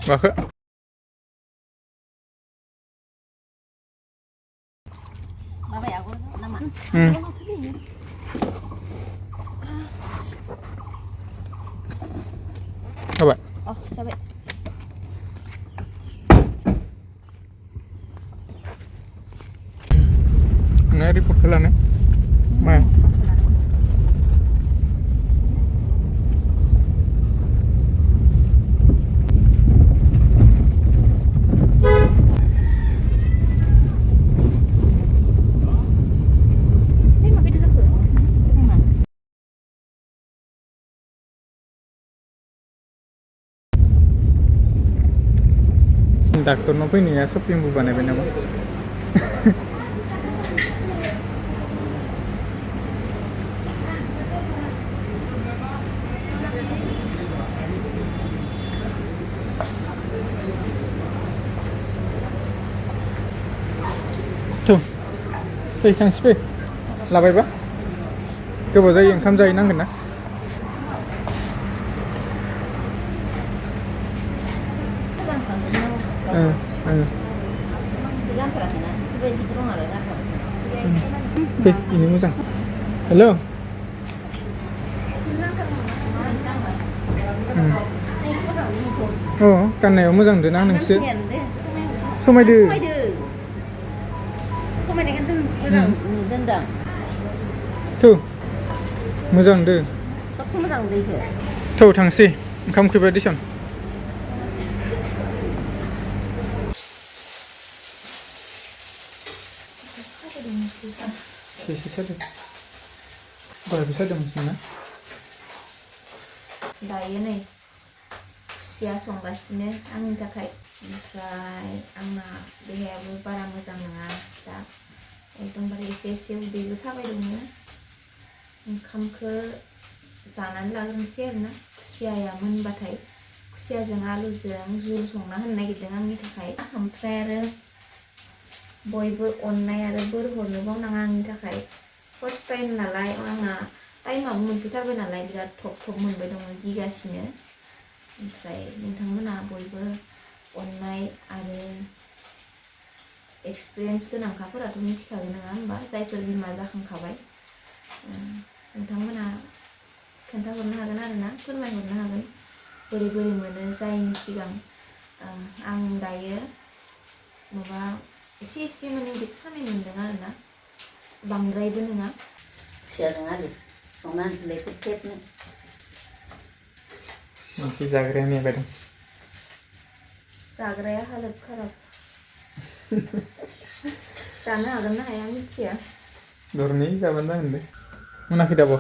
Bakit? Babay ako naman. Coba. Oh, sabi. Nah, report kalian ya. Maya. Dokter nopo ini ya, shopping bukan apa nama? Tuh, kang spe, labai ba? Gobaw जायो ओंखाम जाहैनांगोन ना? Oke, ini moजां. Halo. गाननायाव मोजां नुदोंना नोंसो? समायदो. समायनायखौथ' मोजां नुदों. Tuh, मोजां नुदों. Kok मोजां नुदों इखो? Tuh, थांसै. ओंखाम उखैबाय दिसन. Bisa deh. Boleh bisa dong sana. दायो नै खुसिया संगासिनो आंनि थाखाय ओमफ्राय आंना देहायाबो बारा मोजां नङा दा एकदमबारे एसे उदैबो साबाय दङ ओंखामखौ जानानै लाग्रोनोसै आरोना खुसियाया मोनबाथाय खुसियाजों आलुजों जुल संना होनो नागिरदों आंनि थाखाय ओमफ्राय आरो बयबो अननाय आरो बोर हरनो बावनाङा आंनि थाखाय फार्स्ट टाइम नालाय आंना टाइमाबो मोनफैथारबाय नालाय बिराद थब मोनबाय दङ गिगासिनो ओमफ्राय नोंथांमोना बयबो अननाय आरो एक्सपिरियेन्स गोनांखाफोराथ' मिथिखागोन नङा होमबा जायफोर बिमा जाखांखाबाय नोंथांमोना खोन्थाहरनो हागोन आरोना फोरमायहरनो हागोन बोरै मोनो जायनि सिगां आं दायो माबा एसे माने उदै सानाय मोन्दों आरोना बांद्रायबो नङा खुसियाजों आलु संना होनसैलाय खेबनो Nanti जाग्राया नेबाय दं. जाग्राया हालोद खाराब जानो हागोन ना हाया मिथिया दरनै जाबानो जागोन दे मोनाखै दाबो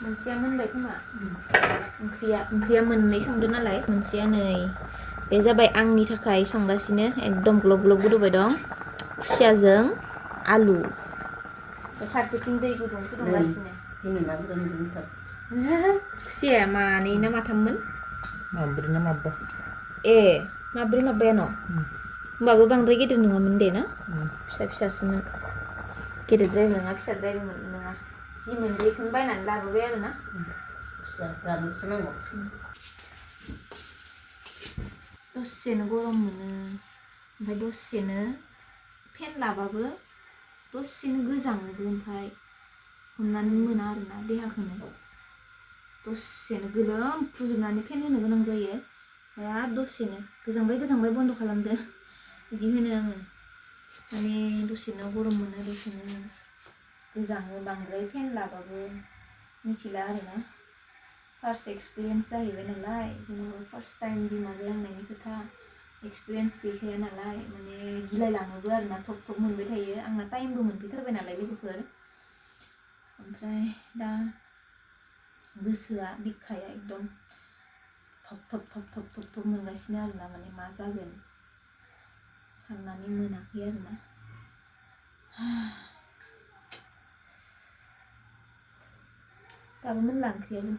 मोनसेया मोनबाय खोमा ओंख्रिया मोननै संदों नालाय मोनसेया नै बे जाबाय आंनि थाखाय संगासिनो एकदम ग्लब गोदौबाय दं खुसियाजों आलु फारसेथिं दै गुदुं फुदुंगासिनो खुसियाया मानै ना माथाममोन माब्रै ना माबा माब्रै माबायानो होमबाबो बांद्राय गेदेर नङामोन दे ना फिसासोमोन गेदेरद्राय नङा फिसाद्राय नङा जि मोनदों बेखौनो बायनानै लाबोबाय आरोना फिसा जानोसो नांगौ दसेनो गरम मोनो ओमफ्राय दसेनो फेन लाबाबो दसेनो गोजाङोबो ओमफ्राय हमनानै मोना आरोना देहाखौनो दसेनो गोलोम फुजोबनानै फेन होनो गोनां जायो बिराद दसेनो गोजांबाय बन्द' खालामदो बिदि होनो आङो माने दसेनो गरम मोनो दसेनो गोजाङो बांद्राय फेन लाबाबो मिथिला आरोना फार्स्ट एक्सपिरियेन्स जाहैबाय नालाय जेनेबा फार्स्ट टाइम बिमा जालांनायनि खोथा एक्सपिरियेन्स गैखाया नालाय माने गिलायलाङोबो आरोना थब मोनबाय थायो आंना टाइमबो मोनफैथारबाय नालाय लोगोफोर ओमफ्राय दा गोसोआ बिखाया एकदम थब मोनगासिनो आरोना माने मा जागोन साननानै मोनाखै आरोना दाबो मोनला ओंख्रियाबो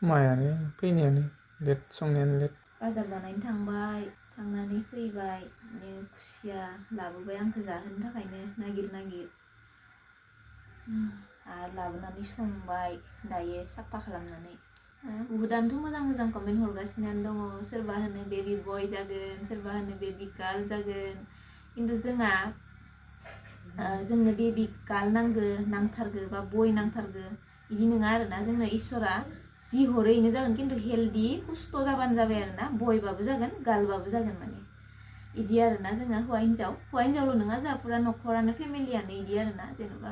मायानो फैनायानो लेट संनायानो लेट बाजार बानायनो थांबाय थांनानै फैबाय खुसिया लाबोबाय आंखौ जाहोनो थाखायनो नागिर आरो लाबोनानै संबाय दायो साफा खालामनानै बुहुदानोथ' मोजां कमेन्ट हरगासिनो दङ सोरबा होनो बेबि बय जागोन सोरबा होनो बेबि गार्ल जागोन खिन्थु जोंनो बेबि गार्ल नांथारगो बा बय नांथारगो बिदि नङा आरोना जोंनो इसोरा जि हरो इनो जागोन खिन्थु हेल्दि सुस्थ' जाबानो जाबाय आरोना बयबाबो जागोन गार्लबाबो जागोन माने इदि आरोना जोङो हौवा हिन्जावल' नङा जोंहा पुरा न'खरानो फेमिलियानो इदि आरोना जेनेबा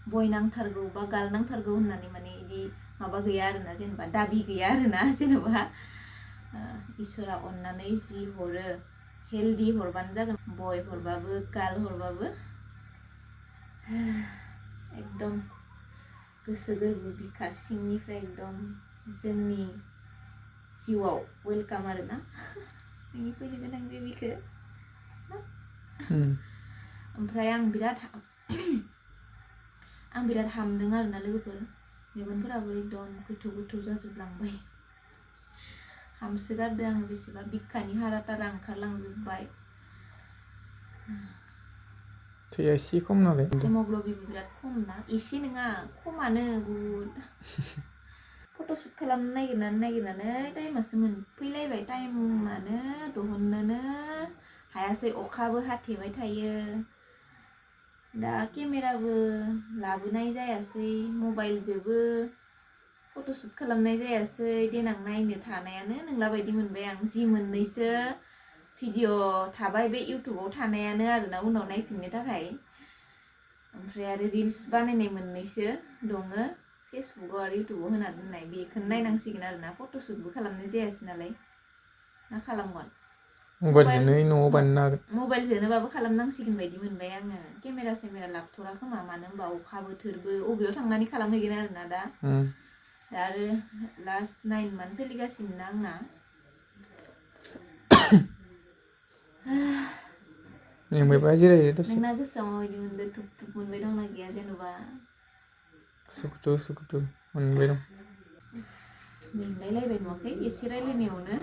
बय नांथारगौ बा गार्ल नांथारगौ होननानै माने इदि माबा गैया आरोना जेनेबा दाबि गैया आरोना जेनेबा इसोरा अननानै जि हरो हेल्दि हरबानो जागोन बय हरबाबो गार्ल हरबाबो एकदम गोसो गोरबो बिखा सिंनिफ्राय एकदम जोंनि जिउआव वेलकाम आरोना जोंनि फैनो गोनां बेबिखौ ओमफ्राय आं बिराद हामदों आरोना लोगोफोर मेगनफोराबो एकदम गोथौ जाजोबलांबाय हामसोगारदों आङो बेसेबा बिखानि हारा तारा ओंखारलांजोब्बाय थैया एसे खम नालाय हेमग्ल'बिनबो बिराद खम ना एसे नङा खमानो बुहुद फट'शुट खालामनो नागिरनानै टाइमासो मोनफैलायबाय टाइमानो दिहुननोनो हायासै अखाबो हाथेबाय थायो दा केमेराबो लाबोनाय जायासै मबाइलजोंबो फट'शुट खालामनाय जायासै देनां नायनो थानायानो नंला बायदि मोनबाय आं जि मोननैसो भिडिअ' थाबाय बे इउटुबाव थानायानो आरोना उनाव नायफिननो थाखाय ओमफ्राय आरो रिल्स बानायनाय मोननैसो दङ फेसबुकआव आरो इउटुबाव होना दोननाय बेखौनो नायनांसिगोन आरोना फट'शुटबो खालामनाय जायासै नालाय ना खालामगोन मबाइलजोंनो न'आव बानायनो हागोन मबाइलजोंनोबाबो खालामनांसिगोन बायदि मोनबाय आङो केमेरा लाबथ'रा खोमा मानो होनबा अखा बोथोरबो अबेयाव थांनानै खालामहैगोन आरोना दा आरो लास्ट 9 मान्थ सोलिगासिनो ना आंना मेंबायबा जिरायो दसे नोंना गोसोआव माबायदि मोनदों थुब मोनबाय दंना गैया जेनेबा उसुखुथु मोनबाय दं मेंलायलायबाय नुवाखै एसे रायलायनायावनो